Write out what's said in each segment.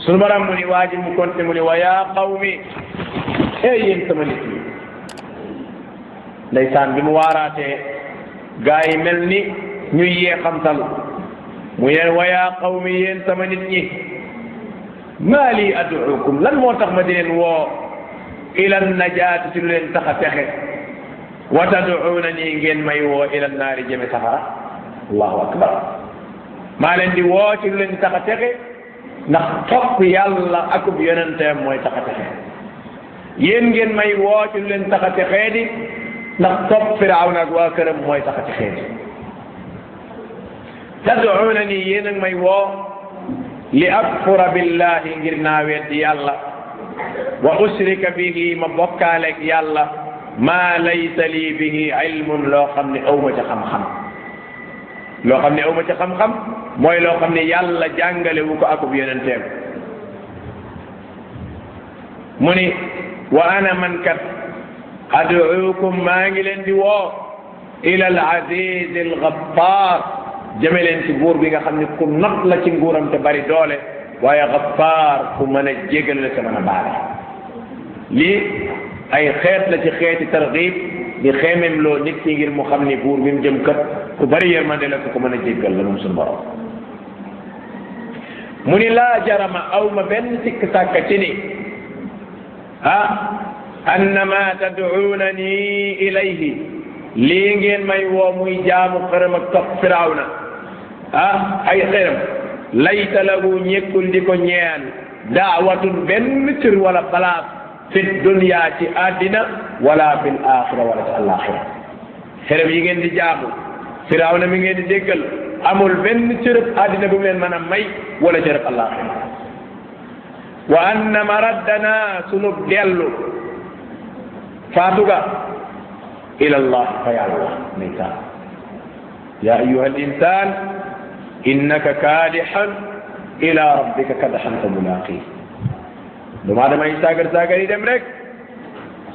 sunu borom mu ni waaji mu konte mu ni wa yaa qawmi yéen sama nit ñi ndeysaan bi mu waaraatee gaa yi mel ni ñuy yeexamtalu mu yeen wa yaa qawmi yéen sama nit ñi maa lii ad'uukum lan moo tax ma di leen woo ila najaati ci lu leen tax a texe wa tad'uuna nii ngeen may woo ila naari jëme safara allahu akbar maa leen di woo ci lu leen tax a texe ndax topp yàlla akub yonenteem mooy tax a texe yéen ngeen may woo ci lu leen tax a texee di ndax topp Firawna ak waa këram mooy tax a texee di tad'uuna nii yéen ak may woo li akfura billahi ngir naa weddi yàlla wa ushrika bihi ma bokkaaleeg yàlla maa laysa lii bihi ilmun loo xam ne awma ca xam-xam loo xam ne awma ca xam-xam mooy loo xam ne yàlla jàngale wu ko akub yonenteem mu ni wa ana man kat ad'uukum maa ngi leen di woo ila al aziz al ghaffar jëme leen ci buur bi nga xam ne ku not la ci nguuram te bari doole waaye ghaffar ku mën a jégal la te mën a baale lii ay xeet la ci xeeti targhib di xeemem loo nit ki ngir mu xam ni buur bi mu jëm kat ku bari yërmande la ku mën a jéggal la moom suñu borom mu ni laa jarama aw ma benn sikk sàkka ci ni annama tad'uunani ilayhi lii ngeen may woo muy jaamu xërëm ak topp Firawna ay xërëm laysa lahu ñekkul di ko ñeen daawatun benn cër wala place fi dunya ci àddina wala fil axira wala ci àllaaxira xërëm yi ngeen di jaamu Firawna mi ngeen di déggal amul benn cërëb àddina bu mu leen mën a may wala cërëb àllaaxira wa anna maraddana sunub dellu faatuga ila allah fa yàlla ndeysaan ya ayuha al insan innaka kaadixan ila rabbika kadxan fa mulaqi dama damay saagar yi dem rek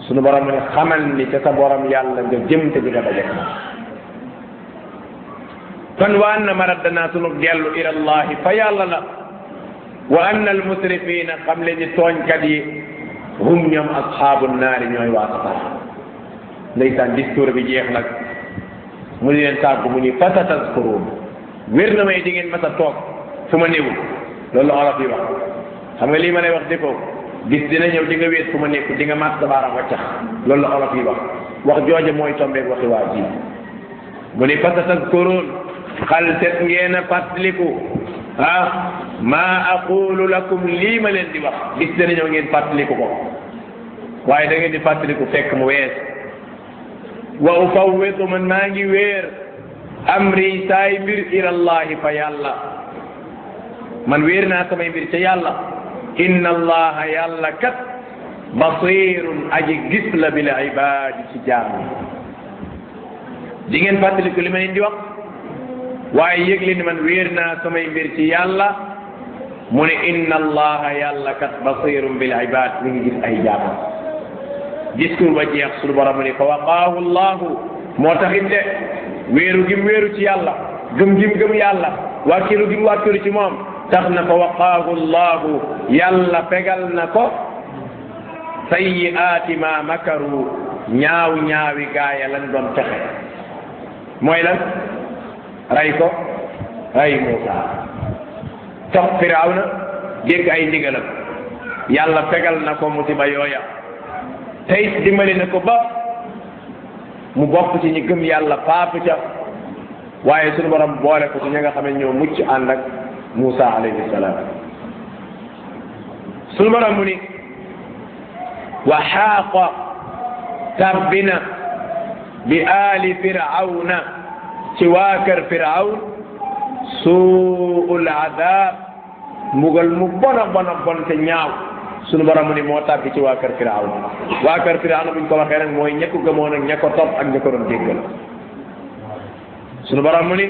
sunu borom ne xamal ni ca sa borom yàlla nga jëm te di nga dajek na kon wa anna maraddana sunub dellu ila allah fa yàlla la wa anna al musrifina xam leen ni tooñkat yi hum ñoom asxaabu naari ñooy waa safara ndeysaan discours bi jeex nag mu ni leen tàggu mu ni fasatazkuruun wér na may di ngeen mas a toog fu ma néewul loolu la olof yi wax xam nga lii ma lay wax defoo bis dina ñëw di nga wéet fu ma nekk di nga mat sa baaraam waccax loolu la olof yi wax jooje mooy tombeeg waxi waa ji mu ni fasatazkuruun xal set ngeen a fàttaliku maa aqulu lakum lii ma leen di wax bis dina ñëw ngeen fàttaliku ko waaye da ngeen di fàttaliku fekk mu wees wa ufawwidu man maa ngi wéer amri saay mbir ila allahi fa yàlla man wéer naa samay mbir ca yàlla inna allaha yàlla kat basirun aji gis la bil ibadi ci jaam di ngeen fàttaliku li ma leen di wax waaye yëg leen man wéer naa samay mbir ci yàlla mu ne inna allaha yàlla kat basirun bil ibad mi ngi gis ay jaamam discours ba jeex sunu borom ni fa waqaahu llahu moo taxit de wéeru gim wéeru ci yàlla gëm gim gëm yàlla wàkkilu gim wàkkilu ci moom tax na fa waqaahu llahu yàlla fegal na ko sayyi'aati ma makaru ñaaw ñaawi gaaya lan doon fexe mooy lan ray ko ray Muusa topp Firawna dégg ay ndigalam yàlla fegal na ko musiba yooya tey dimbali na ko ba mu bokk ci ñi gëm yàlla faatu ca waaye sunu borom boole ko ci ñi nga xam ne ñoo mucc ànd ak Muusa alayhi salaam sunu borom mu ni wa xaaqa tabbina bi aali Firawna ci waa kër Firawn suul adab mbugal mu bona bon te ñaaw sunu borom mu ni moo tàbbi ci waa kër Firawn waa kër Firawn buñ ko waxee nag mooy ña ko gëmoon ak ña ko topp ak ña ko doon déggal sunu borom mu ni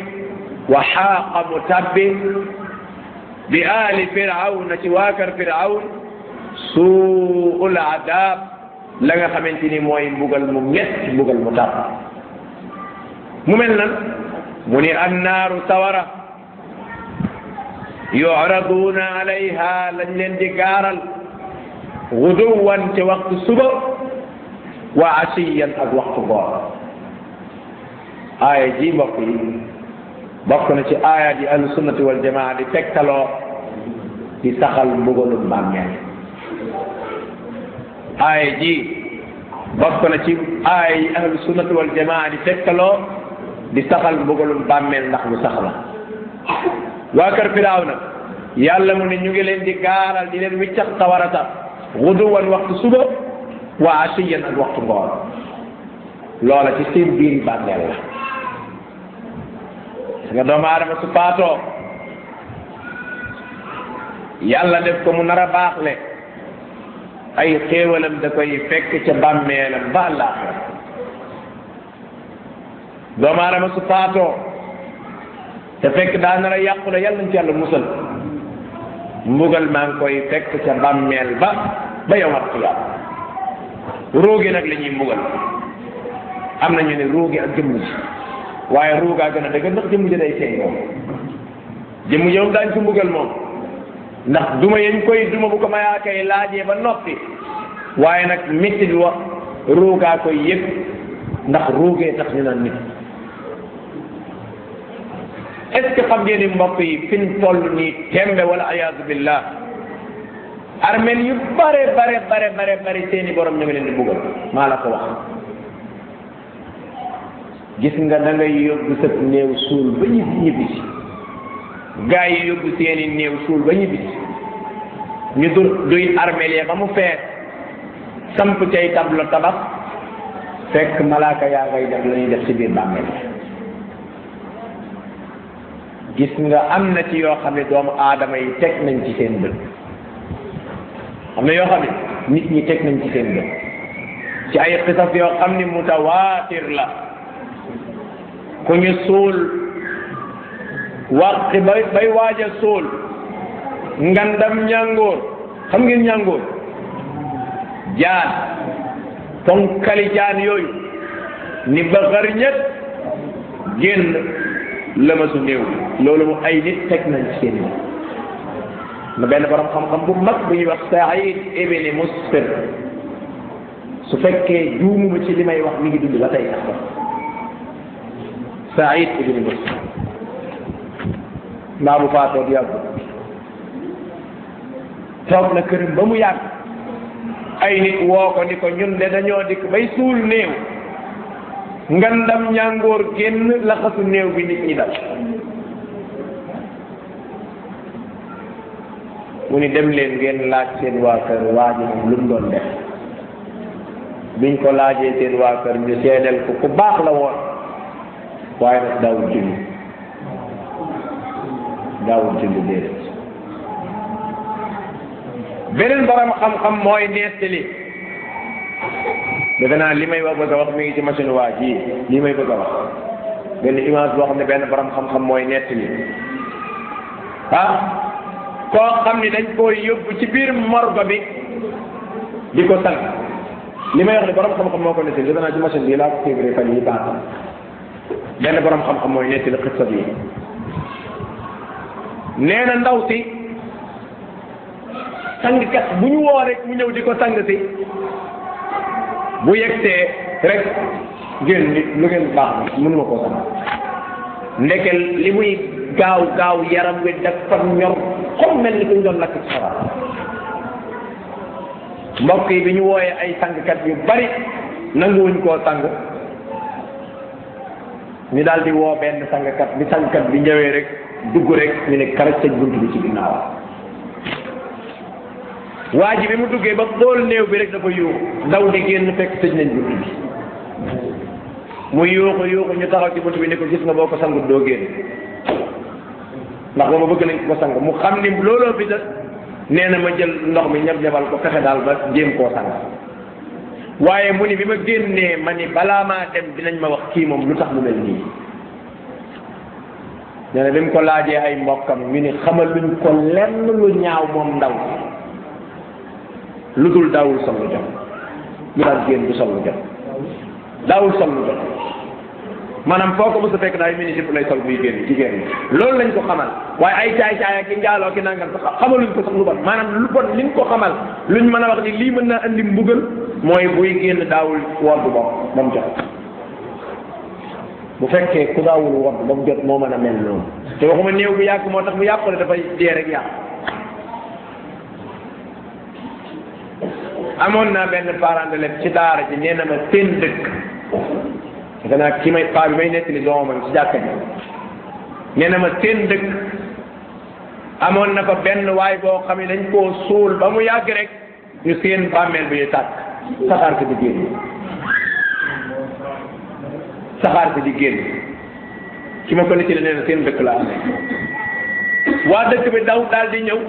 wa xaaqa mu tàbbi bi aali Firawn ci waa kër Firawn suul adab la nga xamante ni mooy mbugal mu metti mbugal mu tar mu mel nan mu ni annaaru sawara yu'raduna alayha lañ leen di gaaral guduwan ci waxtu suba wa asiyan ak waxtu goor aaya ji mbokk yi bokk na ci aaya ji ahlu sunnati wal jamaa di tegtaloo di saxal mbugalum bàmmeel aaya ji bokk na ci aaya yi ahlu sunnati wal jamaa di tegtaloo di saxal mbugalum bàmmeel ndax lu sax la waa kër Firawna yàlla mu ne ñu ngi leen di gaaral di leen wiccax tawarata guduwan waxtu suba wa asiyan ak waxtu ngoon loola ci seen biir bàmmeel la nga doomu aadama su faatoo yàlla def ko mu nar a baaxle ay xéewalam da koy fekk ca bàmmeelam ba àllaaxira doomu aadama su faatoo te fekk daa nar a yàqule yàlla nañ ci yàlla musal mbugal maa ngi koy fekk ca bàmmeel ba yawmal qiyaama ruugi nag la ñuy mbugal am nañu ne ruugi ak jëmm ji waaye ruugaa gën a dëgg ndax jëmm ji day seey moom jëmm ji moom daañ ko mbugal moom ndax duma yañ koy duma bu ko mayaakay laajee ba noppi waaye nag métti bi wax ruugaa koy yëg ndax ruugee tax ñu naan nit est-ce que xam ngeen ni mbokk yi fi ñu toll nii tembe wala ayaadu billah armeel yu bare seeni borom ñu ngi leen di buggal maa la ko wax gis nga da ngay yóbbu sa néew suul ba ñibbisi gaa yi yóbbu seeni néew suul ba ñibbisi ñu duy armeel ya ba mu fees samp cay tablo tabax fekk malaaka yaa ngay def la ñuy def ci biir bàmmeel gis nga am na ci yoo xam ne doomu aadama yi teg nañ ci seen bët am na yoo xam ne nit ñi teg nañ ci seen bët ci ay xisas yoo xam ni mutawaatir la ku ñu suul waxti bay waaj a suul ngandam ñàngoor xam ngeen ñàngoor jaan ponkali jaan yooyu ni ba xar ñett génn lëmasu néew loolu mu ay nit teg nañ ci seen na benn borom xam-xam bu mag bu ñuy wax Saïd ibn Musfir su fekkee juumuma ci li may wax mi ngi dund ba tey sax Saïd ibn Musfir mbaa bu faatoo di yàgg toog na këram ba mu yàgg ay nit woo ko ni ko ñun de dañoo dikk bay suul néew ngandam ñàngoor génn laxasu néew bi nit ñi dal mu ni dem leen ngeen laaj seen waa kër waa ji moom lu mu doon def biñ ko laajee seen waa kër ñu seedeel ko ku baax la woon waaye nag daawul julli déedéet beneen borom xam-xam mooy nettali defe naa li may bëgg a wax mi ngi ci machine waa ji li may bëgg a wax benn image boo xam ne benn borom xam-xam mooy nettali koo xam ni dañ koy yóbbu ci biir morgue bi di ko sang li may wax ne borom xam-xam moo ko nettali defe naa ci machine bi laa ko février fan yi baax benn borom xam-xam mooy nettali xissa bi nee na ndaw si sangkat bu ñu woo rek mu ñëw di ko sang si bu yegsee rek génn nit lu ngeen baax na mënuma koo sang ndeke li muy gaaw yaram wi dafa ñor comme mel ni ku ñu doon lakk ci sawar mbokk yi bi ñu wooyee ay sangkat yu bari nanguwuñ koo sang ñu daal di woo benn sangkat bi ñëwee rek dugg rek ñu ne karaj tëj bunt bi ci ginnaaw waa ji bi mu duggee ba xool néew bi rek dafa yuuxu daw di génn fekk tëj nañ bunt bi mu yuuxu ñu taxaw ci bunt bi ne ko gis nga boo ko sangut doo génn ndax booba bëgg nañ ko sang mu xam ni looloo fi da nee na ma jël ndox mi ñab-ñabal ko fexe daal ba jéem koo sang waaye mu ni bi ma génnee ma ni balaa maa dem dinañ ma wax kii moom lu tax mu mel nii nee na bi mu ko laajee ay mbokkam ñu ni xamal luñ ko lenn lu ñaaw moom ndaw lu dul daawul sol lu jot lu daan génn du sol lu jot daawul sol lu jot maanaam foo ko mos a fekk daay mini jëpp lay sol buy génn jigéen ñi loolu lañ ko xamal waaye ay caay-caay ak ki njaaloo ki nangam sax xamaluñ ko sax lu bon maanaam lu bon liñ ko xamal luñ mën a wax ni lii mën naa andi mbugal mooy buy génn daawul wodd bopp ba mu jot bu fekkee ku daawul wodd ba mu jot moo mën a mel noonu te waxuma néew bi yàgg moo tax mu yàqule dafay dee rek yàq amoon naa benn parent de ci daara ji nee na ma seen dëkk defe naa ki may paa bi may nettali doomam ci jàkka ji nee na ma seen dëkk amoon na fa benn waay boo xam ne dañ koo suul ba mu yàgg rek ñu seen bàmmeel bi ñu tàkk saxaar si di génn saxaar si di génn ki ma ko nettali nee na seen dëkk la amee waa dëkk bi daw daal di ñëw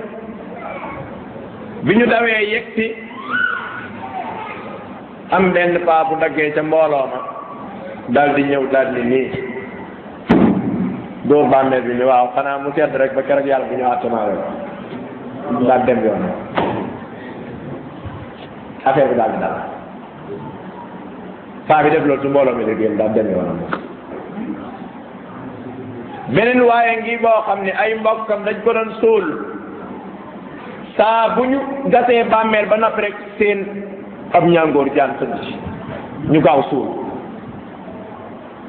bi ñu dawee yegg si am benn paa bu daggee ca mbooloo ma daal di ñëw daal di nii dóor bàmmeel bi ni waaw xanaa mu sedd rek ba keroog yàlla bi ñu àttanaa rek daal dem yoon affaire bi daal di dal paa bi def loolu su mbooloo mi di génn daal dem yoonam beneen waaye ngi boo xam ne ay mbokkam dañ ko doon suul saa bu ñu gasee bàmmeel ba noppi rek seen ab ñàngoor jaan tëdd ci ñu gaaw suul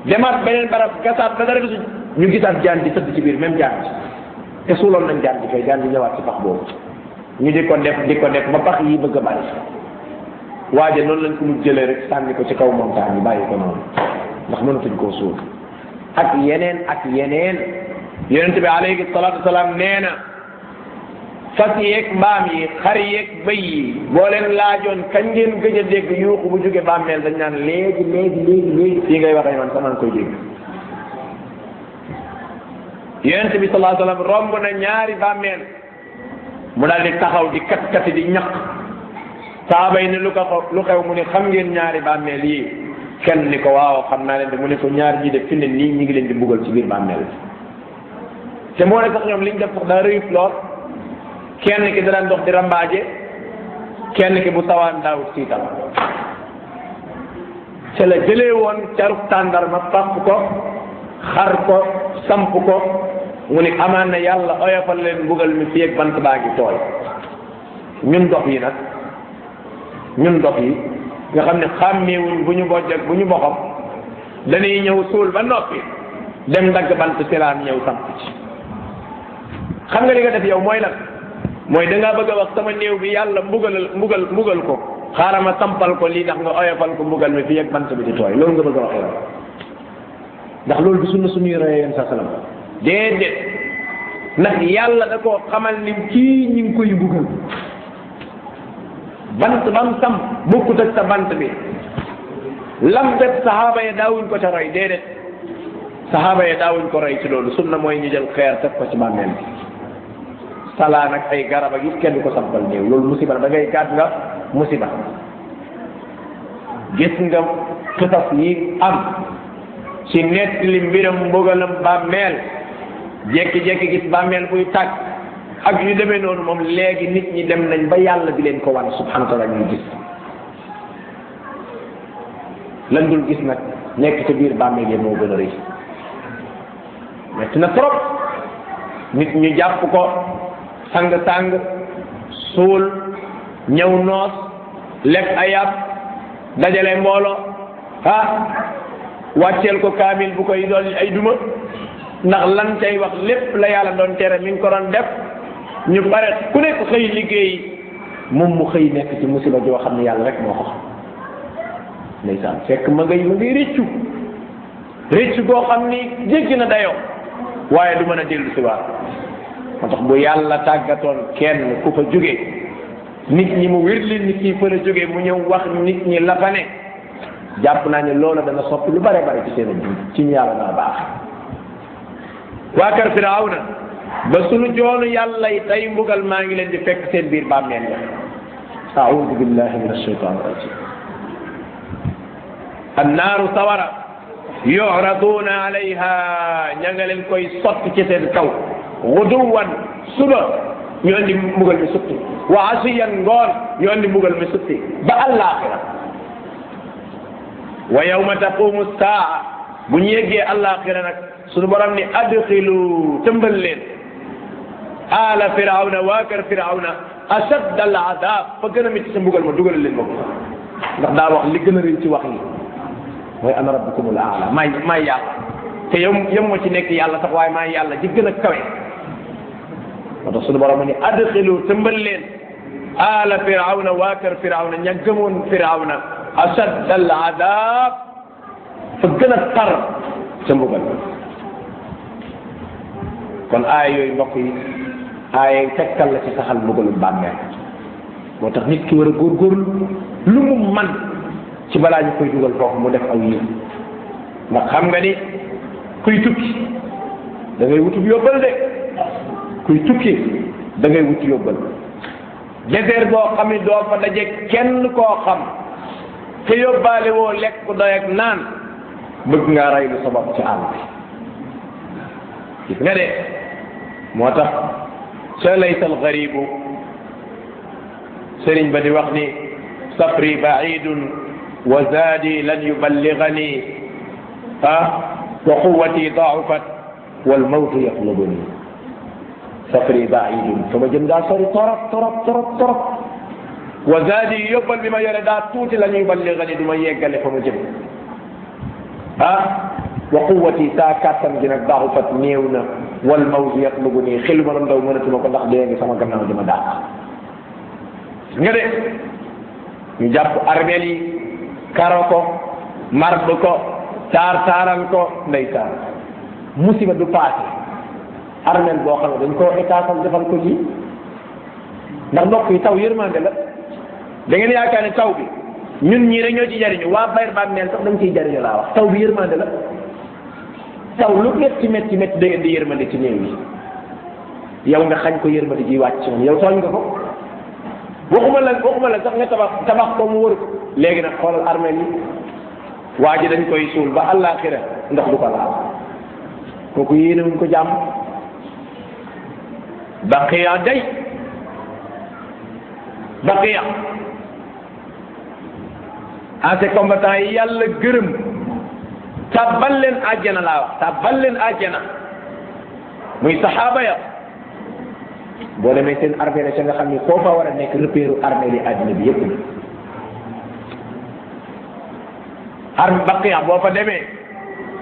demaat beneen barab gasaat ba dara gisu ñu gisaat jaan di tëdd ci biir même jaan ci te suuloon nañ jaan di fay jaan di ñëwaat ci pax boobu ñu di ko def ba pax yi bëgg a bari waaje noonu lañ ko mu jëlee rek sànni ko ci kaw montagne yi bàyyi ko noonu ndax mënatuñ koo suul ak yeneen yonent bi alayhi salaatu wasalaam nee na fas yeeg mbaam yi xar yeeg bëy yi boo leen laajoon kañ ngeen gëj a dégg yuuxu bu jóge bàmmeel dañ naan léegi fii ngay waxee man sama koy dégg yonent bi sallallahu alayhi wasallam romb na ñaari bàmmeel mu daal di taxaw di kat di ñaq saaba yi ne lu xew mu ne xam ngeen ñaari bàmmeel yi kenn ni ko waaw xam naa leen de mu ne ko ñaar ñi de fi ne nii ñi ngi leen di mbugal ci biir bàmmeel te moo ne sax ñoom liñ def sax daa rëyut lool kenn ki daan dox di rambaaje kenn ki bu tawaan daawut siital ca la jëlee woon carub tàndarma fàq ko xar ko samp ko mu ne amaan na yàlla oyofal leen mbugal mi fii ak bant baa ngi tooy ñun dox yi nga xam ne xàmmeewuñ bu ñu bojj ak bu ñu boxam dañuy ñëw suul ba noppi dem dagg bant silaan ñëw samp ci xam nga li nga def yow mooy lan mooy da ngaa bëgg a wax sama néew bi yàlla mbugal ko xaaral ma sampal ko lii ndax nga oyofal ko mbugal mi fii ak bant bi di tooy loolu nga bëgg a wax yow ndax loolu du sunna suñuy royee yéen sa salam déedéet ndax yàlla da koo xamal ni kii ñi ngi koy mbugal bant bam samp bokkut ak sa bant bi lam def sahaaba ya daawuñ ko ca roy déedéet sahaaba ya daawuñ ko roy ci loolu sunna mooy ñu jël xeer teg ko ci bàmmeel bi salaan ak ay garab ak it kenn du ko sampal néew loolu musiba la da ngay gàtt nga musiba gis nga xisas yi am ci nett li mbiram mbugalam bàmmeel jekki-jekki gis bàmmeel buy tàgg ak yu demee noonu moom léegi nit ñi dem nañ ba yàlla di leen ko wan subhanahu wa taala ñuy gis lan dul gis nag nekk ca biir bàmmeel yi moo gën a rëy metti na trop nit ñu jàpp ko sang suul ñëw noos lekk ayab dajale mbooloo wàcceel ko kaamil bu koy dolli ay duma ndax lan cay wax lépp la yàlla doon tere mi ngi ko doon def ñu pare ku nekk xëy liggéey moom mu xëy nekk ci musiba joo xam ne yàlla rek moo ko xam ndeysaan fekk ma ngay réccu goo xam ni jéggi na dayoo waaye du mën a dellu si waat moo tax bu yàlla tàggatoon kenn ku fa jóge nit ñi mu wér leen ni kii fa la jóge mu ñëw wax nit ñi la fa ne jàpp naa ne loola dana soppi lu bare bare ci seen dund ci ñu yàlla naa baax waa kër Firawna ba sunu joonu yàlla yi tey mbugal maa ngi leen di fekk seen biir bàmmeel ya a'udhu billahi min ash-shaytan rajim annaaru sawara yu'raduna alayha ña nga leen koy sotti ci seen kaw guduwan suba ñu andi mbugal mi sutti wa asiyan ngoon ñu andi mbugal mi sutti ba àllaaxira wa yawma taqumu saa bu ñu yeggee àllaaxira nag suñu borom ni adxilu tëmbal leen ala firawna waa kër firawna ashadda al adab fa gën a métti sa mbugal ma dugal leen ma ko ndax daa wax li gën a rëy ci wax yi mooy ana rabbukumul aala maay yàlla te yow moo ci nekk yàlla sax waaye maay yàlla ji gën a kawe moo tax suñu borom ni adxilu tëmbal leen ala firawna waa kër firawna ña gëmoon firawna ashadda al adab fa gën a tar sa mbugal kon aaya yooyu mbokk yi aaya yi tegtal la ci saxal mbugalu bàmmeel moo tax nit ki war a góorgóorlu lu mu man ci balaa ñu koy dugal foofu mu def aw yiw ndax xam nga ni kuy tukki da ngay wutub yóbbal de kuy tukki da ngay wuti yóbbal désert boo xam ne doo fa daje kenn koo xam te yóbbaale woo lekk doy ak naan bëgg ngaa raylu sa bopp ci àll bi gis nga de moo tax sa laysa algaribu sëriñ ba di wax ni safri baidun wa zaadi lan yuballigani wa quwati daafat wal mawtu yatlubuni safri baidun fa ma jëm daa sori torop wa zaadi yóbbal bi ma yore daa tuuti lan yuballigani du ma yeggale fa ma jëm wa quwati saa kàttan gi nag daafat néew na wal mawtu yatlubuni xelu ma ndaw mënatuma ko ndax dee ngi sama gannaaw di ma dàq nga de ñu jàpp armeel yi karo ko marb ko taaral ko ndeysaan musiba du paase armeel boo xam ne dañ koo étaasal defal ko lii ndax mbokk yi taw yërmande la da ngeen yaakaar ne taw bi ñun ñii rek ñoo ci jariñu waa bayr bàmmeel sax dañ ciy jariñu laa wax taw bi yërmande la taw lu métti day indi yërmande ci néew yi yow nga xañ ko yërmande ji wàcc ci moom yow tooñ nga ko waxuma la sax nga tabax ko mu wër ko léegi nag xoolal armeel yi waa ji dañ koy suul ba àllaaxira ndax du ko laal kooku yéene wuñ ko jàmm baqiya ancien combattant yi yàlla gërëm tàbbal leen àjjana laa wax tàbbal leen àjjana muy saxaaba ya boo demee seen armée la ca nga xam ni foo fa war a nekk repéru armée li àddina bi yëpp arme baqiya boo fa demee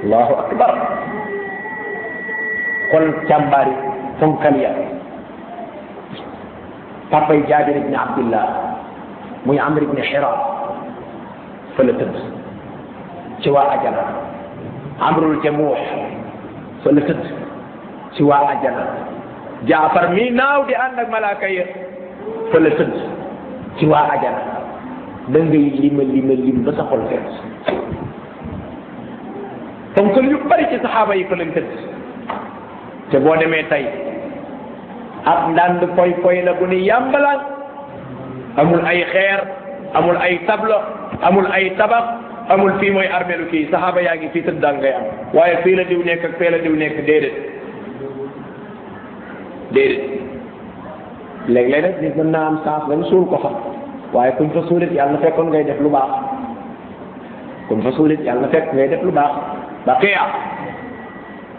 allahu akbar kon càmbaari fonkal ya papay Jaabir ibni Abdillah muy Amr ibni Hiram fa la tëdd ci waa ajana Amrul Jamuux fa la tëdd ci waa ajana Jaafar mi naaw di ànd ak malaaka yi fa la tëdd ci waa ajana da ngay lim ba sa xol fees donc yu bari ci saxaaba yi fa lañ tëdd te boo demee tey ab ndànd poy la bu ni yàmbalaan amul ay xeer amul ay tableau amul ay tabax amul fii mooy armeelu kii saxaaba yaa ngi fii tëdd daal ngay am waaye fii la diw nekk ak fee la diw nekk déedéet léeg-léeg nag nit mën naa am chance lañ suul ko fa waaye kuñ fa suulit yàlla fekkoon ngay def lu baax kuñ fa suulit yàlla fekk ngay def lu baax baqiya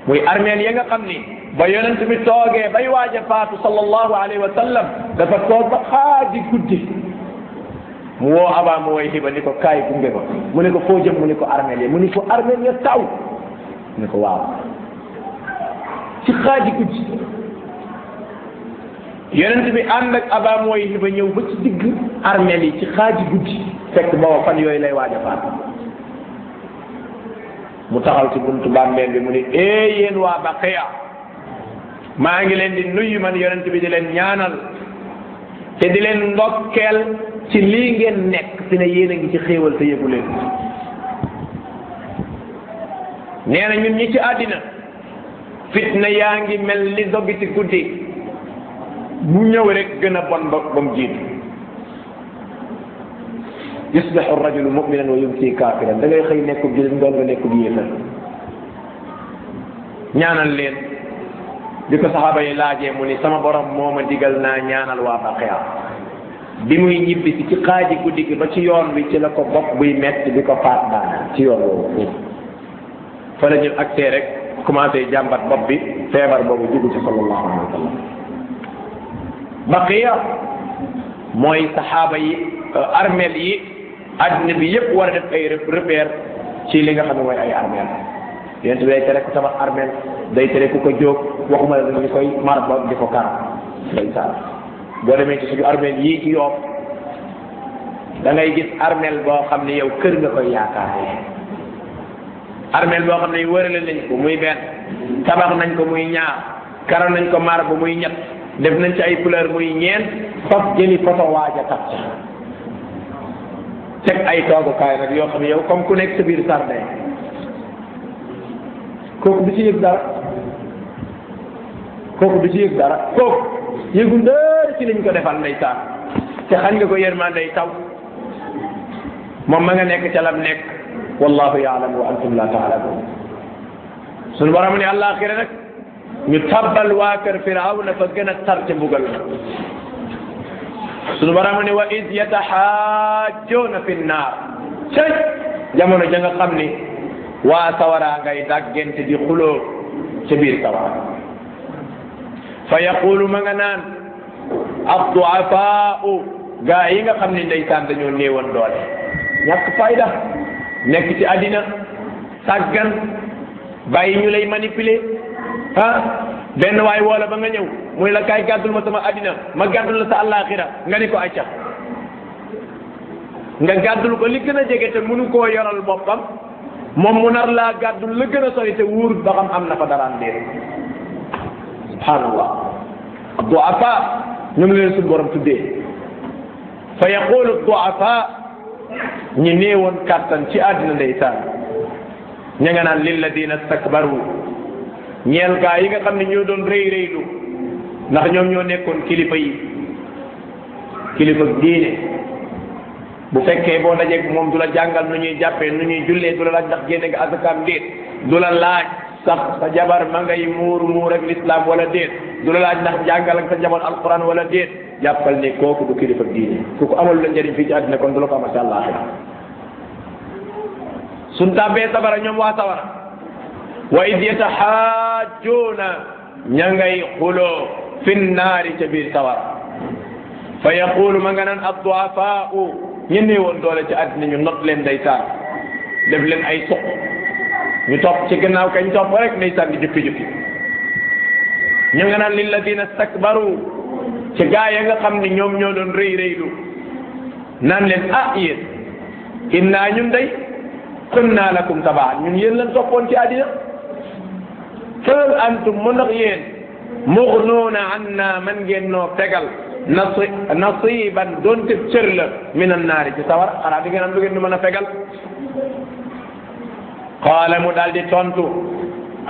muy armeel ya nga xam ni ba yonent bi toogee bay waaj a faatu sallallahu alayhi wa sallam dafa toog ba xaaji guddi mu woo Abaa Muwayhiba ni ko kaay gunge ko mu ne ko foo jëm mu ne ko armeel ya mu ne ko armeel ya taw mu ne ko waaw ci xaaji guddi yonent bi ànd ak Abaa Muwayhiba ñëw ba ci digg armeel yi ci xaaji guddi fekk booba fan yooyu lay waaj a faatu mu taxaw ci buntu bàmmeel bi mu ne yéen waa Baqiya maa ngi leen di nuyu man yonent bi di leen ñaanal te di leen ndokkeel ci lii ngeen nekk fi ne yéen a ngi ci xéewal te yëgu leen nee na ñun ñi ci àddina fitna yaa ngi mel ni dogi ci guddi bu ñëw rek gën a bon ba mu jiitu yusbihu ar-rajulu mu'minan wa yumsi kafiran da ngay xëy nekkub jullit ngoon nga nekkub yéefar ñaanal leen bi ko saxaaba yi laajee mu ni sama borom moo ma digal naa ñaanal waa Baqiya bi muy ñibbi si ci xaaji guddi gi ba ci yoon wi ci la ko bopp buy metti bi ko faat daana ci yoon woowu fa la ñu accès rek commencé jàmbat bopp bi feebar boobu dugg ci sallallahu alayhi wa sallam. baqiya mooy saxaaba yi armeel yi adduna bi yëpp war a def ay repère ci li nga xam ne mooy ay armeel yéen day tere ku tabax armeel day tere ku ko jóg waxuma la ñu koy marba di ko kar day saa boo demee ci suñu armeel yii ci Yoff da ngay gis armeel boo xam ne yow kër nga koy yaakaaree armeel boo xam ne wërale nañ ko muy benn tabax nañ ko muy ñaar karo nañ ko marba muy ñett def nañ ci ay couleur muy ñeent faf jëli photo waaja tab ca teg ay toogukaay nag yoo xam ne yow comme ku nekk sa biir sardin kooku du ci yëg dara kooku yëgul dara ci liñ ko defal ndeysaan te xañ nga ko yërmande taw moom ma nga nekk ca lam nekk wallahu yaalamu wa antum la taalamun suñu borom ne àllaaxira nag ñu tabbal waa kër Firawna fa gën a tar ca mbugal suñu borom ne wa id yataxaajoona fi nnaar cëy jamono ja nga xam ni waa sawara ngay daggente di xuloo ca biir sawara fa yaqulu ma nga naan adduafaau gaa yi nga xam ne ndeysaan dañoo néewoon doole ñàkk fayda nekk ci àddina sàggan bàyyi ñu lay manipuler benn waay woola ba nga ñëw muy la kaay gàddul ma sama àddina ma gàddul la sa àllaaxira nga ni ko acca nga gàddul ko li gën a jege te mënu koo yoral boppam moom mu nar laa gàddul la gën a sori te wóorut ba xam am na fa daraan déet subhanallah duafa ñu ngi leen suñu borom tuddee fa yaqulu duafa ñi néewoon kàttan ci àddina ndeysaan ña nga naan lilladina stakbaru ñeel gaa yi nga xam ne ñoo doon rëy rëylu ndax ñoom ñoo nekkoon kilifa yi kilifa diine bu fekkee boo dajeeg moom du la jàngal nu ñuy jàppee nu ñuy jullee du la laaj ndax génne nga asakaam déet du la laaj sax sa jabar ma ngay muur ak l'islam wala déet du la laaj ndax jàngal ak sa jabar alquran wala déet jàppal ne kooku du kilifa diine kooku amul la njëriñ fii ci àddina kon du la ko amal ci àllaaxira suñ tàbbee sabara ñoom waa sawara wa id yataxaajuuna ña ngay xuloo fi nnaari ca biir sawara fa yaqulu ma nga naan adduafaau ñu néewoon doole ci àddina ñu not leen ndeysaan def leen ay suq ñu topp ci gannaaw kañ topp rek ndeysaan di jukki ñu nga naan lilladina stakbaru ci gaa ya nga xam ne ñoom ñoo doon rëy rëylu naan leen yéen innaa ñun day kunna lakum tabaan ñun yéen lañ toppoon ci àddina fal antum mu ndax yéen mughnuuna anna man ngeen noo fegal nasiban doonte cër la min annaari ci sawar xanaa di ngeen am lu ngeen nu mën a fegal qaala mu daal di tontu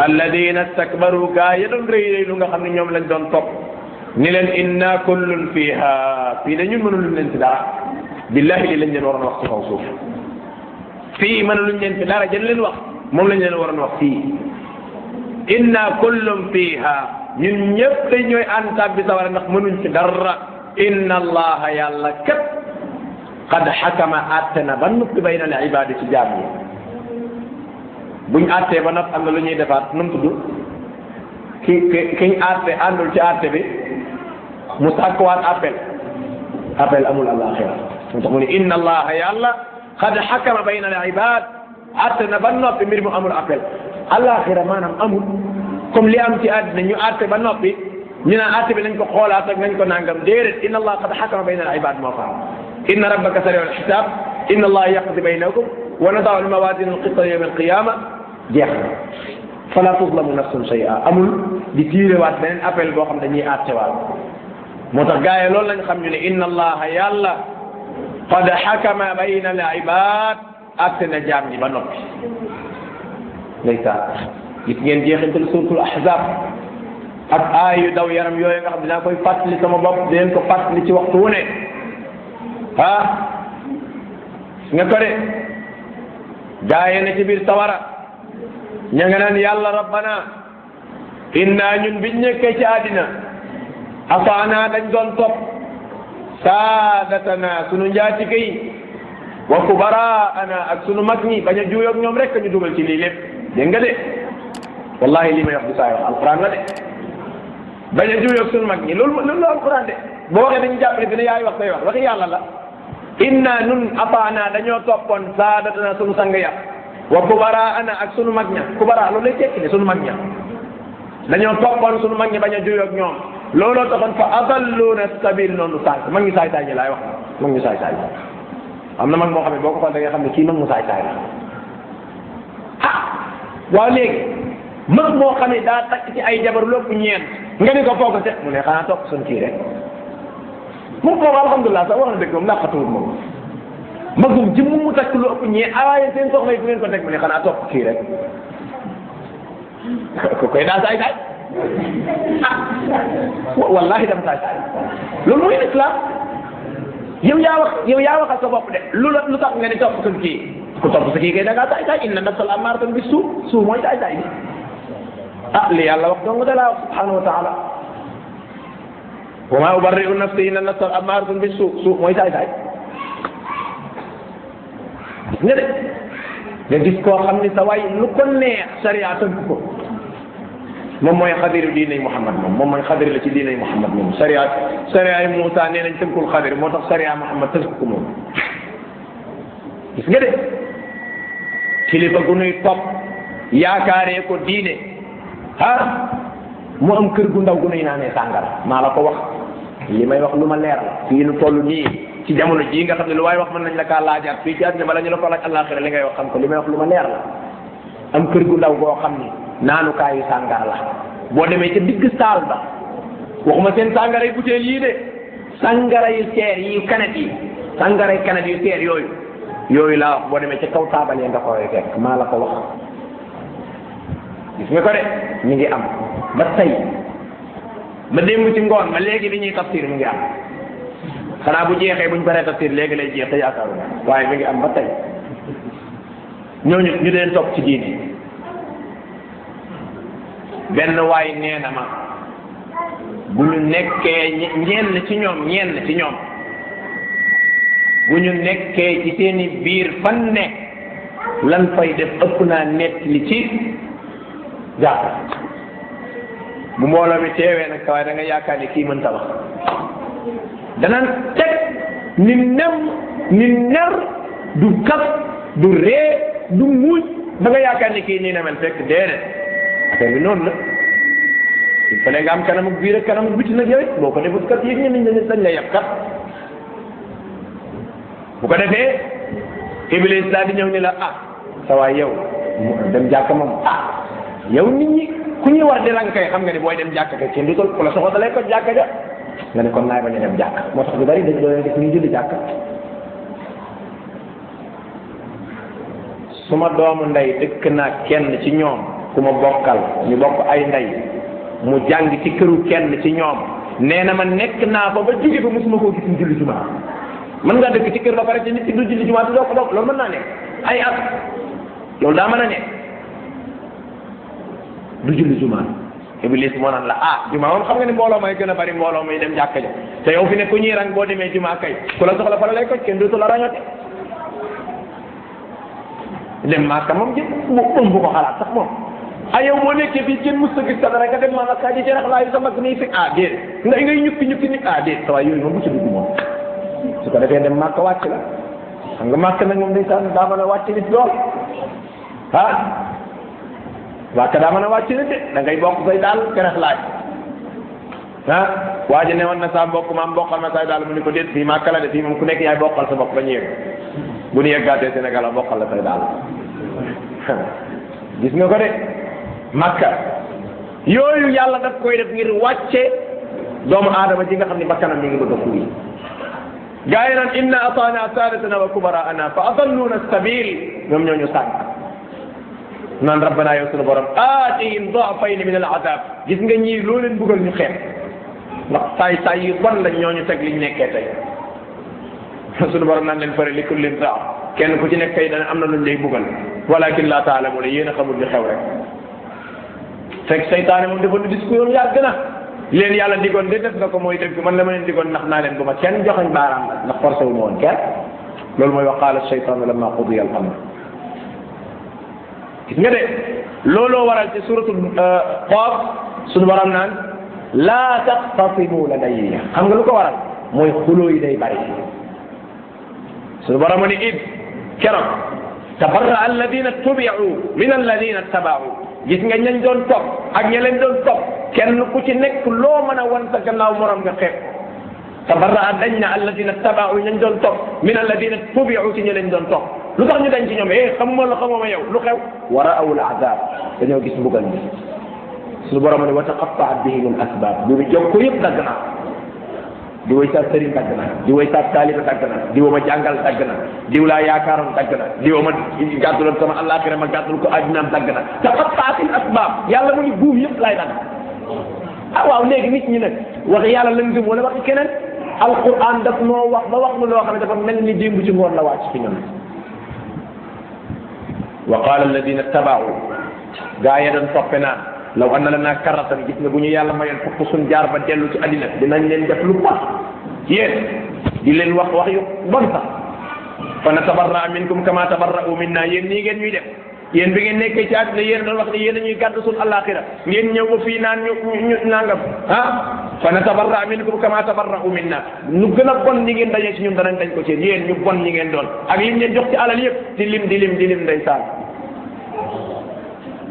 alladina stakbaru gaa ya doon rëy lu nga xam ne ñoom lañ doon topp ni leen inna kullun fiha fii dañun mënuluñ leen ci dara billahi li lañ leen waroon wax ci kaw suuf fii mënuluñ leen ci dara jën leen wax moom lañ leen waroon wax fii inna kullun fiha ñun ñëpp dañ ñooy ànd tàbbi sawara ndax mënuñ ci dara inna allaha yàlla kat qad xakama àtte na ba noppi bayna al ibaadi ci jaam yi buñ àttee ba noppi am na lu ñuy defaat nu mu tudd kiñ àtte àndul ci àtte bi mu sàkkuwaat appel amul àllaaxira moo tax mu ne inna allaha yàlla qad xakama bayna al ibaad àtte na ba noppi mbir mu amul appel àllaaxira maanaam amul comme li am ci àddina ñu àtte ba noppi ñu naan àtte bi nañ ko xoolaat ak nañ ko nangam déedéet inna allah qad xakama bayna al ibad moo faam inna rabbaka sariu al xisaab inna allah yaqdi baynakum wa nadaau al mawazin al qista yawm al qiyama jeex na fala tuzlamu nafsun shay'a amul di tiirewaat beneen appel boo xam dañuy àttewaat moo tax gars yi loolu lañ xam ñu ne inna allaha yàlla qad xakama bayna al ibad àtte na jaam ñi ba noppi ndeysaan gis ngeen jeexintal suuratul ahzab ak aay yu daw yaram yooyu nga xam dinaa koy fàttali sama bopp di leen ko fàttali ci waxtu wu ne nga ko de gaaye na ci biir sawara ña nga naan yàlla rabbana inna ñun biñ nekkee ci àddina afaana dañ doon topp saadatana sunu njaatige yi wa kubaraana ak sunu mag ñi bañ a juuyoog ñoom rek ñu dugal ci lii lépp dégg nga de wallahi li may wax du saa wax alquran la de bañ a juyoog sunu mag ñi loolu la alquran de boo waxee dañu jàpp ne dina yaay wax say wax waxi yàlla la inna nun ataana dañoo toppoon saadatana sunu sang ya wa kubaraana ak sunu mag ña kubara loolu lay tekki ne sunu mag ña dañoo toppoon sunu mag ñi bañ a juyoog ñoom looloo taxoon fa adalluuna sabil noonu sànq mag ñu saay saay ñi laay wax mag ñu saay saay am na mag moo xam ne boo ko xool da nga xam ne kii mag mu saay saay la ah waaw léegi mag moo xam ne daa takk ci ay jabar lépp ñeent nga ni ko foog te mu ne xanaa topp suñ kii rek moom foofu alhamdulilah sax wax na dëgg moom laqatuwut moom magum ji mu takk lu ëpp ñeent waaye seen soxna yi fu ngeen ko teg mu ne xanaa topp kii rek ko koy daa saay saay ah wallahi dama saay saay loolu mooy islam yow yaa waxal sa bopp de lu tax nga ni topp suñ kii ku topp sa kii kay da ngaa saay saay inna nafsal ammaaratan bi suu mooy saay saay bi ah li yàlla wax dong da laa wax subhanahu wa taala wa ma ubarri'u nafsi inna nafsal ammaaratan bi suu mooy saay saay gis nga de nga gis koo xam ni sa waay lu ko neex sariya tënk ko moom mooy xadiru diinay Muhammad moom mooy xadir la ci diinay Muhammad moom sariya yi Muusa nee nañ tënkul xadir moo tax sariya Muhammad tënk ko moom gis nga de kilifa gu nuy topp yaakaaree ko diine ah mu am kër gu ndaw gu nuy naanee sàngara maa la ko wax li may wax lu ma leer la fii nu toll nii ci jamono jii nga xam ne lu waay wax mën nañ la kaa laajaat fii ci àddina bala ñu la ko laaj àllaaxira li ngay wax xam ko li may wax lu ma leer la am kër gu ndaw goo xam ni naanukaayu sàngara la boo demee ca digg saal ba waxuma seen sàngara yi butéel yii de sàngara yu seer yi kanet yi sàngara yu kanet yu seer yooyu laa wax boo demee ca kaw taabal ya nga koy fekk maa la ko wax gis nga ko de mi ngi am ba tey ba démb ci ngoon ba léegi li ñuy tafsir mi ngi am xanaa bu jeexee buñ paree tafsir léegi lay jeex te yaakaaru waaye mi ngi am ba tey ñooñu ñu leen topp ci diine benn waay nee na ma bu ñu nekkee ñenn ci ñoom bu ñu nekkee ci seeni biir fan ne lan fay def ëpp naa nett li ci jàkka bu mbooloo mi teewee nag waaye da nga yaakaar ni kii mën ta wax danaan teg ni ner du kaf du ree du muuj da nga yaakaar ni kii nii na mel fekk déedéet affaire bi noonu la il fallait nga am kanamu biir ak kanamu biti nag yow it boo ko defut kat yëg ñenn ñi dañ la yab kat bu ko defee Iblis daal di ñëw ni la ah sa waay yow dem jàkka moom ah yow nit ñi ku ñuy war di rang kay xam nga ni booy dem jàkka kay kenn du tol ku la soxla dalee ko jàkka ja nga ne kon naay bañ a dem jàkka moo tax lu bari dañ doon def ñuy julli jàkka suma doomu ndey dëkk naa kenn ci ñoom ku ma bokkal ñu bokk ay ndey mu jàng ci këru kenn ci ñoom nee na ma nekk naa fa ba jóge fa mosuma koo gis mu julli jumaa mën nga dëkk ci kër ba pare ci nit ki du julli jumaa te doo ko loolu mën naa nekk ay at loolu daa mën a nekk du julli jumaa Iblis moo naan la ah jumaa moom xam nga ni mbooloo may gën a bari mbooloo may dem jàkka ja te yow fi ne ku ñuy rang boo demee jumaa kay ku la soxla fa la lay ko kenn dootu la rañote dem Màkka moom jëm moom bu ko xalaat sax moom ah yow boo nekkee fii kenn mës a gis sa dara nga dem Màkka ji ceex laayu sa mag nii fi ah déet ngay ñukki ni ah déet sa waay yooyu moom bu ci dugg moom su ko defee dem Màkka wàcc la xam nga Màkka nag moom ndeysaan daa mën a wàcc nit lool ah Màkka daa mën a wàcc nit de da ngay bokk say daal kerex laaj ah waa ji ne woon na sa mbokk maam bokkal ma say daal mu ni ko déet fii Màkka la de fii moom ku nekk yaay bokkal sa bopp ba ñu yegg bu ñu yeggaatee Sénégal a bokkal la say daal gis nga ko de Makka yooyu yàlla daf koy def ngir wàcce doomu aadama ji nga xam ne bakkanam mi ngi bëgg a fuuy gaa yi naan inna ataana sadatana wa kubaraana fa adalluna sabil ñoom ñoo ñu sànq naan rabbana yow sunu borom aatihim da'fayni min al azab gis nga ñii loo leen buggal ñu xeet ndax saay yu bon lañ ñoo ñu teg liñ nekkee tey sunu borom naan leen fëre li kullin da'f kenn ku ci nekk kay dana am na luñ lay buggal walakin la ta'lamuna yéen a xamul li xew rek fekk seytaane moom defoon na discours yàgg na leen yàlla digoon de def nga ko mooy dëgg man la ma leen digoon ndax naa leen bu ma kenn joxañ baaraam nag ndax forcé wu ma woon kenn loolu mooy wa qaala seytaanu lamma qudiya al amr gis nga de looloo waral ci suratul Qaaf suñu borom naan laa taqtasimu ladayya xam nga lu ko waral mooy xuloo yi day bari suñu borom ni id keroog tabarra alladina tubiu min alladina tabau gis nga ñañ doon topp ak ña leen doon topp kenn ku ci nekk loo mën a wan sa gannaaw morom nga xeeb tabarra dañ na alladina tabau ñañ doon topp min alladina tubiu ci ña leen doon topp lu tax ñu dañ ci ñoom xamuma la xamuma yow lu xew wa ra'aw al azab dañoo gis mbugal mi suñu borom ne wa taqatta'at bihim al asbab bu jóg ko yëpp dagg naa di way sa sëriñ dagg na di way sa taaliba dagg na di wa ma jàngal dagg na diw laa yaakaaroon dagg na di wa ma gàdduloon sama àllaaxira ma gàddul ko àddinaam dagg na taqatta'at al asbab yàlla mu ni buum yëpp laay dagg waaw léegi nit ñi nag wax yàlla lañ gëm wala waxi keneen alquran daf noo wax ba wax nu loo xam ne dafa mel ni démb ci ngoon la wàcc ci ñoom wa qala alladina tabau gaa ya doon toppe naan law anna lana karratan gis nga bu ñu yàlla mayoon fukk suñ jaar ba dellu ci àddina dinañ leen def lu bon yéen di leen wax wax yu bon sax fa natabarra minkum kama tabarra'u minna yéen nii ngeen ñuy def yéen bi ngeen nekkee ci àddina yéen doon wax ne yéen a ñuy gàddu suñ àllaaxira ngeen ñëw ba fii naan ñu nangam fa natabarra minkum kama tabarra'u minna ñu gën a bon ñi ngeen dañee ci ñun danañ dañ ko ci yéen ñu bon ñi ngeen doon ak lim leen jox ci alal yëpp di lim ndeysaan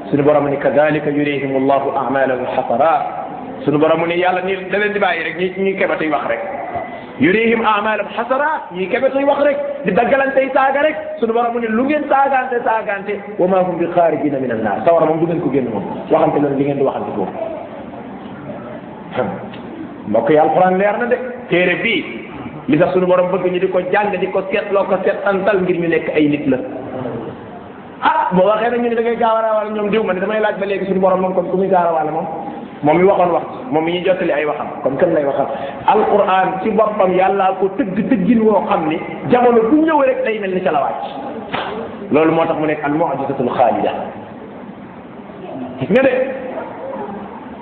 suñu borom ni kadalika yurihim allahu a'malahum hasarat suñu borom ni yàlla ni da leen di bàyyi rek ñi kebatuy wax rek yurihim a'malahum hasarat ñi kebatuy wax rek di daggalantey saaga rek suñu borom ni lu ngeen saagante wa ma hum bi xaarijina min annar sawara moom du ngeen ko génn moom waxante loolu li ngeen di waxante foofu mbokk yi alquran leer na de téere bii li tax suñu borom bëgg ñu di ko jàng di ko seetloo ko seetantal ngir ñu nekk ay nit la boo waxee nag ñu ne da ngay gaawaraawal ñoom diw ma ne damay laaj ba léegi suñu borom moom kon ku muy gaawaraawal moom mi waxoon wax moom mi ñu jottali ay waxam comme kan lay waxal alquran ci boppam yàllaa ko tëggin woo xam ni jamono bu ñëw rek day mel ni ca la wàcc loolu moo tax mu nekk al mu'jizatul xaalida gis nga de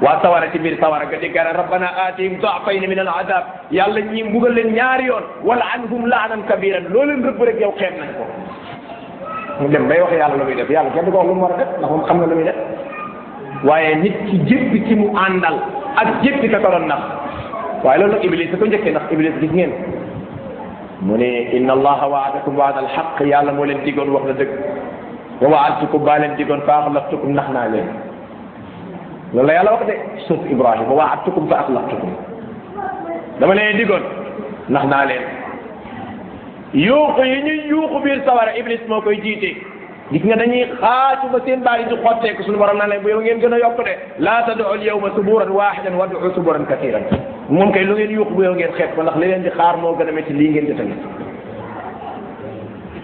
waa sawara ci biir sawara nga dégg rabbana aatihim da'fayni min al adab yàlla ñi mbugal leen ñaari yoon wala anhum la'nan kabiran loolu leen rëbb rek yow xeeb nañ ko mu dem bay wax yàlla lu muy def yàlla kenn du ko wax lu mu war a def ndax moom xam na lu muy def waaye nit ci jéppi ci mu àndal ak jéppi ka ko doon nax waaye loolu nag iblis da ko njëkkee ndax iblis gis ngeen mu ne inna allaha wa'adakum wa'da al-haqq yàlla moo leen digoon wax na dëgg wa wa'adtukum baa leen digoon fa axlaftukum nax naa leen loolu la yàlla wax de suuf Ibrahim wa wa'adtukum fa axlaftukum dama leen digoon nax naa leen yuuxu yi ñuy yuuxu biir sawara iblis moo koy jiite gis nga dañuy xaaju ba seen baal yi di xotteeku suñu borom naa leen bu yow ngeen gën a yokk de laa tad'u al-yawma suburan wahidan wad'u suburan kathiran moom kay lu ngeen yuuxu bu yow ngeen xeet ko ndax li leen di xaar moo gën a métti lii ngeen di tamit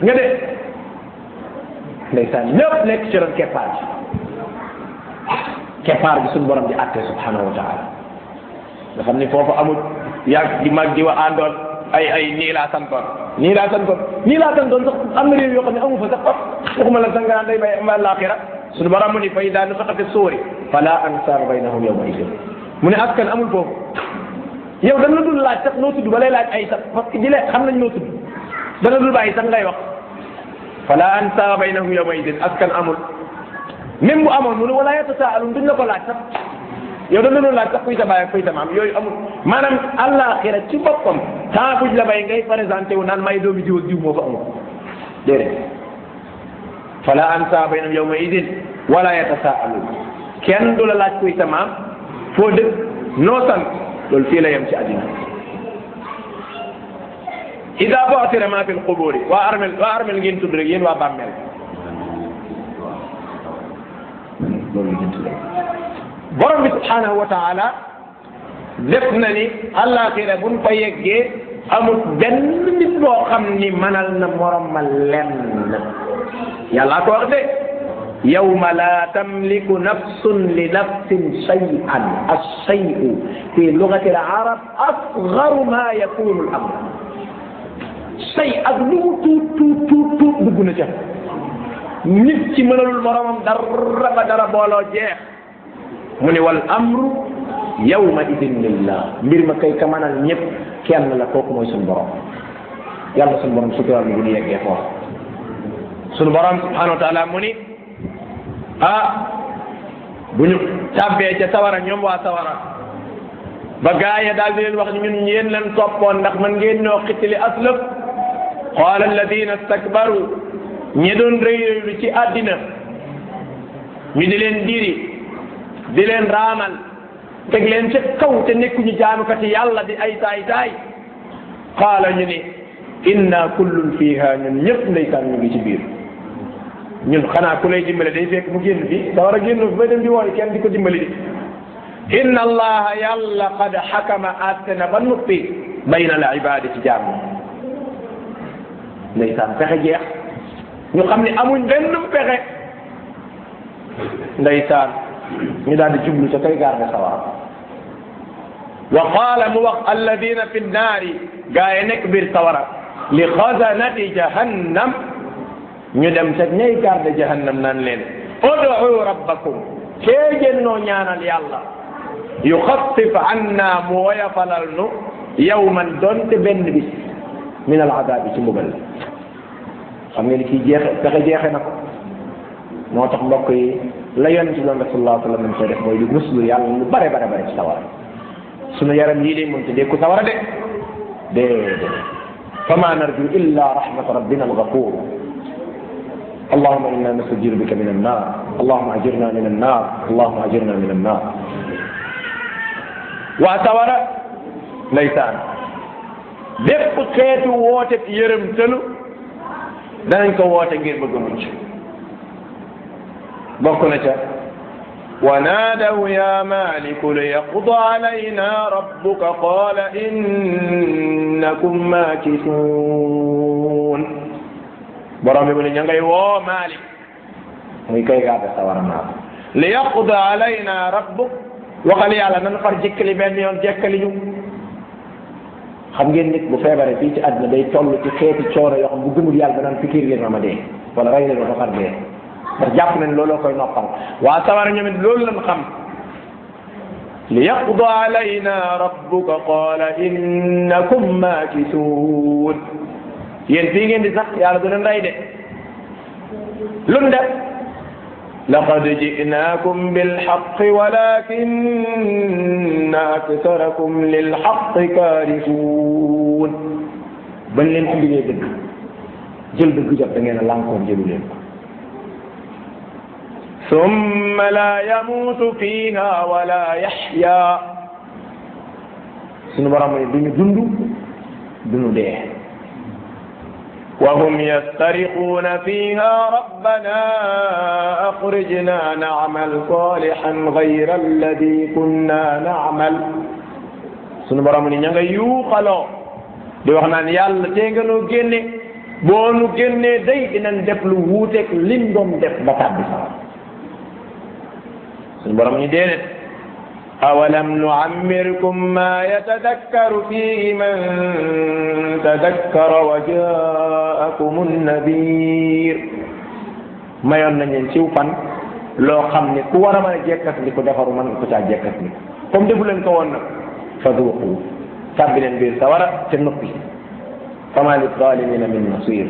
nga de ndeysaan lépp nekk ci ron keppaar bi suñu borom di àtte subhanahu wa taala nga xam ni foofu amul yàgg di mag di wa àndoon ay nii laa santoon sax am na réew yoo xam ne amu fa sax waxuma la sangaraan day bay am laaxira suñu borom mu ni fa idaa nufixa fi suuri fala ansaaba baynahum yawma idin mu ne askan amul foofu yow dañ la dul laaj sax noo tudd ba lay laaj ay sax parce que di leen xam nañ noo tudd dana dul bàyyi sax ngay wax fala ansaaba baynahum yawma idin askan amul même bu amoon mu ne wala yatasaalun duñ la ko laaj sax yow dañ la doon laaj sax kuy sa baay ak kuy sa maam yooyu amul maanaam àllaaxira ci boppam temps buñ la bay ngay présenté wu naan may doomi diw ak diw moo fa amul déedéet fala ansaaba baynahum yawma idin wala yatasaalun kenn du la laaj kuy sa maam foo dëkk noo sant loolu fii la yem ci àddina ida bu'thira ma fi lquburi waa armel ngeen tudd rek yéen waa bàmmeel loolu ngeen tudd borom bi subhanahu wa taala def na ni àllaaxira buñ fa yeggee amul benn nit boo xam ni mënal na morom ma lenn yàlla ko wax de yawma la tamliku nafsun li nafsin shay'an ash-shay'u fi lughati al-arab asgharu ma yakunu al-amr shay ak lu mu tuut dugg na ca nit ci mënalul moromam dara booloo jeex mu ne wal amru yawma idin lillah mbir ma kay ka mënal ñëpp kenn la kooku mooy suñu borom yàlla suñu borom suturaal bu ñu yeggee foofu suñu borom subhanahu wa taala mu ni bu ñu tàbbee ca sawara ñoom waa sawara ba gaaya daal di leen wax ñun yéen leen toppoon ndax man ngeen ñoo xittali aslëf qaala alladina stakbaru ñi doon réylu ci àddina ñu di leen diri di leen raamal teg leen ca kaw te nekkuñu jaamukati yàlla di ay taay qaala ñu ni inna kullun fiha ñun ñëpp ndeysaan ñu ngi ci biir ñun xanaa ku lay dimbale day fekk mu génn fii da war a génn bay dem di woori kenn di ko dimbali di inna allaha yàlla qad xakama attena ba noppi bayna al ibadi ci jaam ndeysaan pexe jeex ñu xam ne amuñ benn pexe ndeysaan ñu daal di jublu ca kay gaar ne sawara wa qaala mu wax alladina fi nnaari gaa yi nekk biir sawara li xasanati jahannam ñu dem ca ñay garde jahannam naan leen ud'u rabbakum kee génnoo ñaanal yàlla yuxaffif anna mu woyafalal nu yawman donte benn bis min al adabi ci mbugal xam nga ni kii jeexe pexe jeexe na ko moo tax mbokk yi la yonent bi sallallahu alayhi wa sallam koy def mooy di muslu yàlla lu bare ci sawara sunu yaram lii day mënta dee ku sawara de déedéet fama narju illa rahmata rabbina al-ghafur اللهم إنا نستجير بك من النار اللهم أجرنا من النار اللهم أجرنا من النار وأتورى ليسان bépp xeetu woote yërëm tëlu danañ ko woote ngir bëgg a mucc bokk na ca ونادوا يا مالك ليقض علينا ربك قال إنكم ماكثون borom bi mu ne ña ngay woo Malik muy kay gaade sawara naa liyaqdi alayna rabbuk waxal yàlla nan far jikkali benn yoon jekkali ñu xam ngeen nit bu feebaree fii ci àdduna day toll ci xeeti coono yoo xam bu gëmul yàlla danaan fikir leen ma dee wala rey leen ma far dee ndax jàpp nañ looloo koy noppal waa sawara ñoom it loolu lañ xam liyaqdi alayna rabbuka qala innakum maakisuun yéen fii ngeen di sax yàlla du leen rey de lu mu def laqad ji'naakum bilhaqqi walakinna aktharakum lilhaqqi kaarihuun bañ leen indilee dëgg jël dëgg jot da ngeen a lànkoon jëlu leen ko summa la yamuutu fiha wala yaxya sunu borom ne duñu dund duñu dee وهم يسترخون فيها ربنا أخرجنا نعمل صالحا غير الذي كنا نعمل sunu borom ni ña nga yuuxaloo di wax naan yàlla tee nga noo génne boo nu génnee day dinañ def lu wuuteeg liñ doon def ba tàbbi sax sunu borom ni déedéet أولم نعمركم ما يتذكر فيه من تذكر وجاءكم النذير mayoon nañ leen ciw fan loo xam ne ku war a mën a jekkas li ko defaru mën ko caa jekkas ni comme defu leen ko woon nag fa duuqu tàbbi leen biir sawara te noppi fama li zalimina min nasir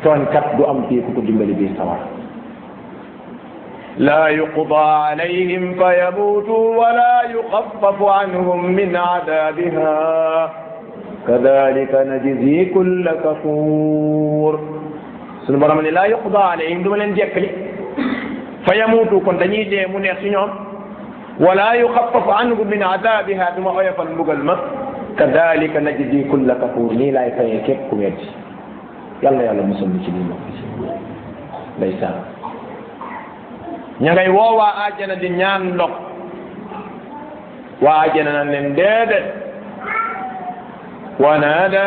tooñkat du am fii ku ko dimbali biir sawara لا يقضى عليهم فيموتوا ولا يخفف عنهم من عذابها كذلك نجزي كل كفور sunu borom ne لا يقضى عليهم du ma leen jekkali فيموتوا kon dañuy dee mu neex ci ñoom ولا يخفف عنهم من عذابها du ma oyofal mbugal ma كذلك نجزي كل كفور nii laay fayee képp ku weddi yàlla yàlla musal ci lii moom ndeysaan ña ngay woo waa àjjana di ñaan ndox waa àjjana nan leen déedéet wa naada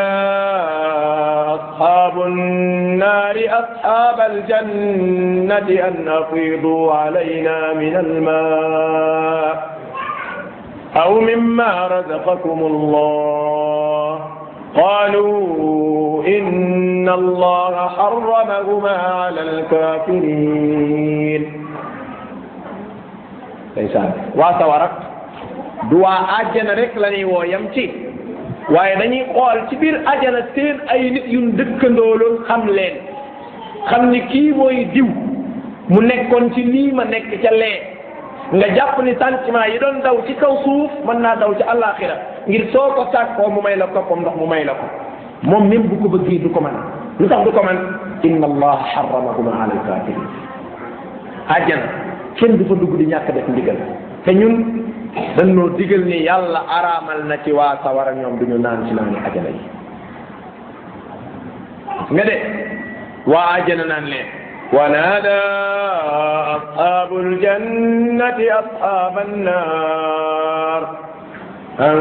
ashabu nnaari ashaba aljannati an afidu alayna min almaa aw mimma razaqakum allah قالوا إن الله حرمهما على الكافرين ndeysaan waa sawara du waa àjjana rek la ñuy woo yam ci waaye dañuy xool ci biir àjjana seen ay nit yu dëkkandooloon xam leen xam ni kii mooy diw mu nekkoon ci lii ma nekk ca lee nga jàpp ni sentiment yi doon daw ci kaw suuf mën naa daw ci àllaaxira ngir soo ko sàkkoo mu may la koppam ndox mu may la ko moom même bu ko bëggee du ko mën lu tax du ko mën inna allaha harramahuma ala alkafirin àjjana kenn du fa dugg di ñàkk def ndigal te ñun dañoo digal ni yàlla araamal na ci waa sawara ñoom duñu naan ci naani àjjana yi nga de waa àjjana naan leen ونادى أصحاب الجنة أصحاب النار أن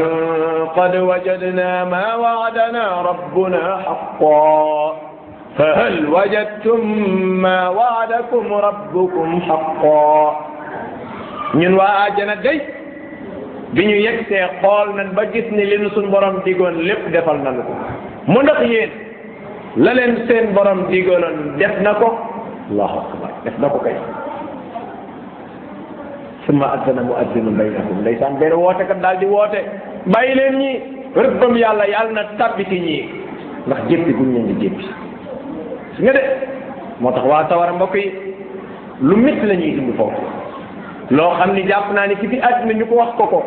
قد وجدنا ما وعدنا ربنا حقا فهل وجدتم ما وعدكم ربكم حقا ñun waa àjjana day bi ñu yegsee xool nañ ba gis ni li nu suñ borom digoon lépp defal nañu ko mu ndax yéen la leen seen borom digoonoon def na ko allahu akbar def na ko kay summa addana muaddinun baynakum ndeysaan benn woote kat daal di woote bàyyi leen ñi rëbbam yàlla yàlla na tabbi ci ñii ndax jéppi guñ leen di jéppi su nga de moo tax waa sawara mbokk yi lu métti la ñuy dund foofu loo xam ni jàpp naa ni ki fi àddina ñu ko wax ko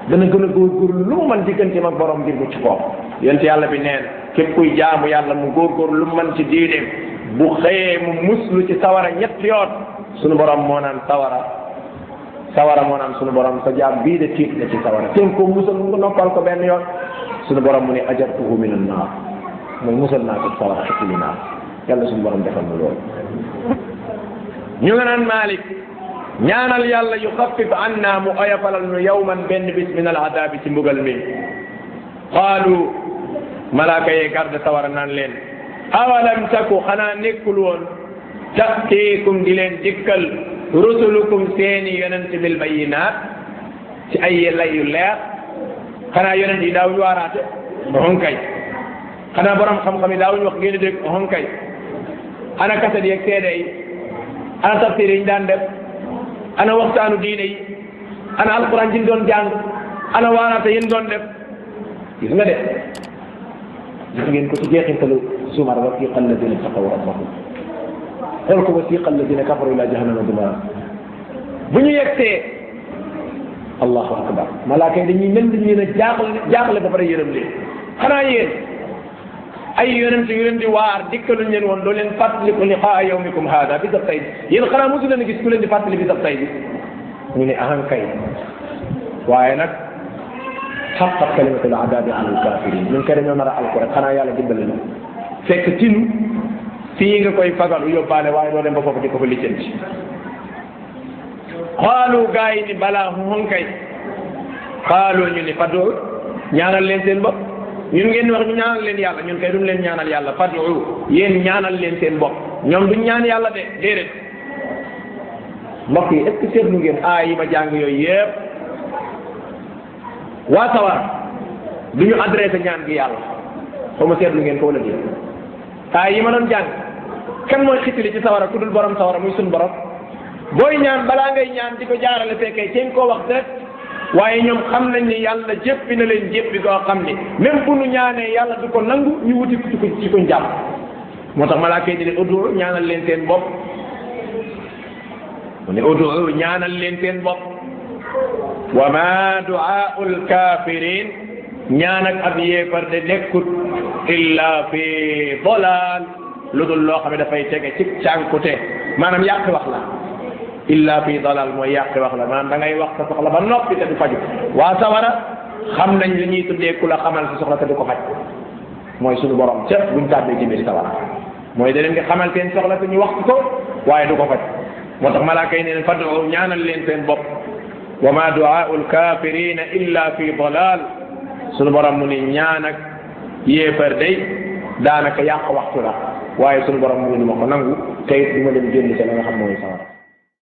dana gën a góorgóorlu lu mu mën diggante ak borom ngir mu ci kooku yent yàlla bi neen képp kuy jaamu yàlla mu góorgóorlu lu mu mën ci diineem bu xëyee mu muslu ci sawara ñetti yoon sunu borom moo naan sawara moo naan sunu borom sa jaam bii de tiit na ci sawara teen ko musal mu noppal ko benn yoon sunu borom mu ne ajartuhu min an-naar mooy musal naa ko sawara xettili naar yàlla sunu borom defal mu loolu ñu nga naan Malik ñaanal yàlla yuxaffif anna mu oyofalal nu yawman benn bis min al adabi ci mbugal mi qaalu malaaka yee garde sawara naan leen awalam taku xanaa nekkul woon ta'tiikum di leen dikkal rusulukum seeni yonent bil bayyinaat ci ay lay yu leer xanaa yonent yi daawuñu waaraate honkay xanaa borom xam-xam yi daawuñu wax ngeen dégg honkay ana kaset yeeg seede yi ana tafsir yi ñu daan def ana waxtaanu diine yi ana alquran ji ñu doon jàng ana waaraate yi ñu doon def gis nga de gis ngeen ko ci jeexintalu zumar wasiqa alladina taqaw rabbahum xool ko wasiqa alladina kafaru ila jahannama zumara bu ñu yegsee allahu akbar malaaka yi dañuy mel ni leen a jaaxle ba pare yërëm leen xanaa yéen ay yonent yu leen di waar dikkaluñ leen woon doo leen fàttaliku liqaa yawmikum haada bi sab tay bi yéen xanaa mosu leen a gis ku leen di fàttali bi sab tay bi ñu ne ahan kay waaye nag xaqat kalimatul adabi ala alkafirin ñun kay dañoo nar a alko rek xanaa yàlla dimbali na fekk tinu fii nga koy fagalu yóbbaale waaye doo dem ba foofu di ko fa liccanti xaalu gaa yi ni balaa honkay xaalu ñu ni fadu ñaanal leen seen bopp ñun ngeen wax ñu ñaanal leen yàlla ñun kay duñ leen ñaanal yàlla fadu yéen ñaanal leen seen bopp ñoom duñ ñaan yàlla de déedéet mbokk yi est-ce que seetlu ngeen aay yi ma jàng yooyu yëpp waa sawar du ñu adressé ñaan gi yàlla xaw ma seetlu ngeen ko wala déet aay yi ma doon jàng kan mooy xitili ci sawara ku dul borom sawara muy sun borom booy ñaan balaa ngay ñaan di ko jaarale fekkee seen koo wax rek waaye ñoom xam nañ ni yàlla jéppi na leen jéppi koo xam ni même bu nu ñaanee yàlla du ko nangu ñu wuti ci ko jàpp moo tax malaaka yi di ne udu ñaanal leen seen bopp mu ne udu ñaanal leen seen bopp wa ma du'aa'ul kaafiriin ñaan ak ab yéefar de nekkut illa fi dalaal lu dul loo xam ne dafay tege ci cànkute maanaam yàq wax la illa fi dalal mooy yàq wax la maanaam da ngay wax sa soxla ba noppi te du faju waa sawara xam nañ li ñuy tuddee ku la xamal sa soxla te du ko faj mooy suñu borom ca buñ tàbbee ci biir sawara mooy da leen di xamal seen soxla te ñu wax ko waaye du ko faj moo tax malaaka yi ne fadu ñaanal leen seen bopp wa ma du'aa'ul kaafiriina illa fi dalal suñu borom mu ni ñaan ak yéefar day daanaka yàq waxtu la waaye suñu borom mu ni ma ko nangu tey du ma leen génn ca la nga xam mooy sawara